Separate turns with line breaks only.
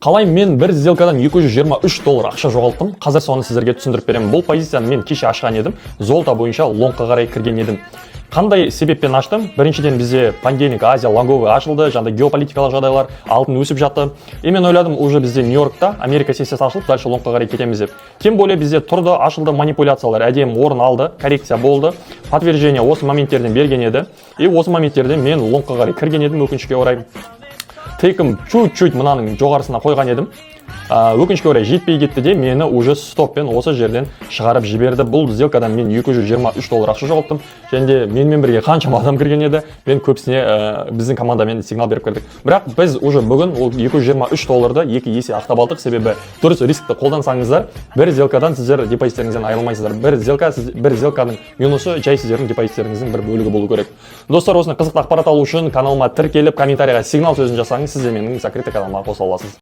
Қалай мен бір сделкадан 223 доллар ақша жоғалттым? Қазір соны сіздерге түсіндіріп беремін. Бұл позицияны мен кеше ашқан едім. Золото бойынша лонгқа қарай кірген едім. Қандай себеппен аштым? Біріншіден, бізде понедельник, Азия лонговый ашылды, жаңағыдай геополитикалық жағдайлар, алтын өсіп жатты. И мен ойладым, уже бізде Нью-Йоркта Америка сессиясы ашылып, дальше лонгқа қарай кетеміз деп. Тем более бізде тұрды, ашылды, манипуляциялар әдемі орын алды, коррекция болды, подтверждение осы моменттерден берген еді. И осы моменттерде мен лонгқа қарай кірген едім. Өкінішке орай, тейкім чуть-чуть мынаның жоғарысына қойған едім. Өкінішке орай, жетпей кетті де, мені уже стоппен осы жерден шығарып жіберді. Бұл сделкадан мен 223 доллар ақша жоғалттым. Және де менімен бірге қаншама адам кірген еді. Мен көбісіне біздің командамен сигнал беріп кірдік. Бірақ біз уже бүгін ол 223 долларды 2 есе ақтап алдық, себебі дұрыс рискті қолдансаңыздар, бір сделкадан сіздер депозиттеріңізден айырылмайсыздар. Бір сделка сіз, бір сделканың минусы жай сіздердің депозиттеріңіздің бір бөлігі болу керек. Достар, осындай қызықты ақпарат алу үшін каналыма тіркеліп, комментарийға «сигнал» сөзін жазсаңыз, сіз де менің закрытый каналыма қосыла аласыз.